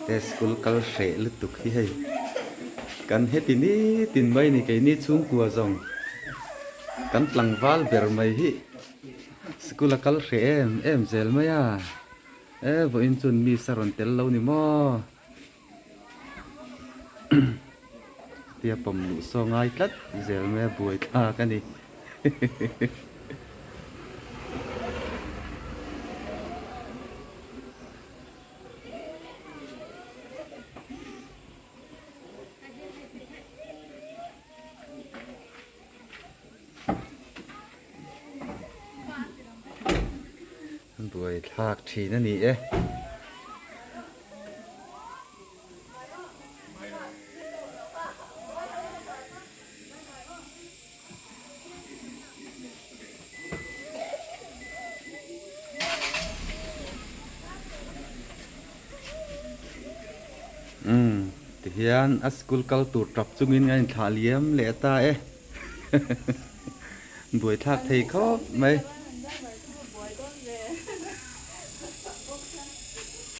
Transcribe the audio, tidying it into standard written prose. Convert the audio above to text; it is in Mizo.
Te school kal hreh lutuk hi hei kan heti nitin mai ni keini chhungkua zawng kan tlangval ber mai hi school a kal hreh em em zel mai a e vawiin chuan miss a rawn tel lo ni maw tia pawm luh saw ngai tlat zel mai a buai thlak a ni. Buai thlak thin a ni e. Umm tihian a school kal tur tap chungin a inthlah liam leh ta e buaithlak thei khawp mai.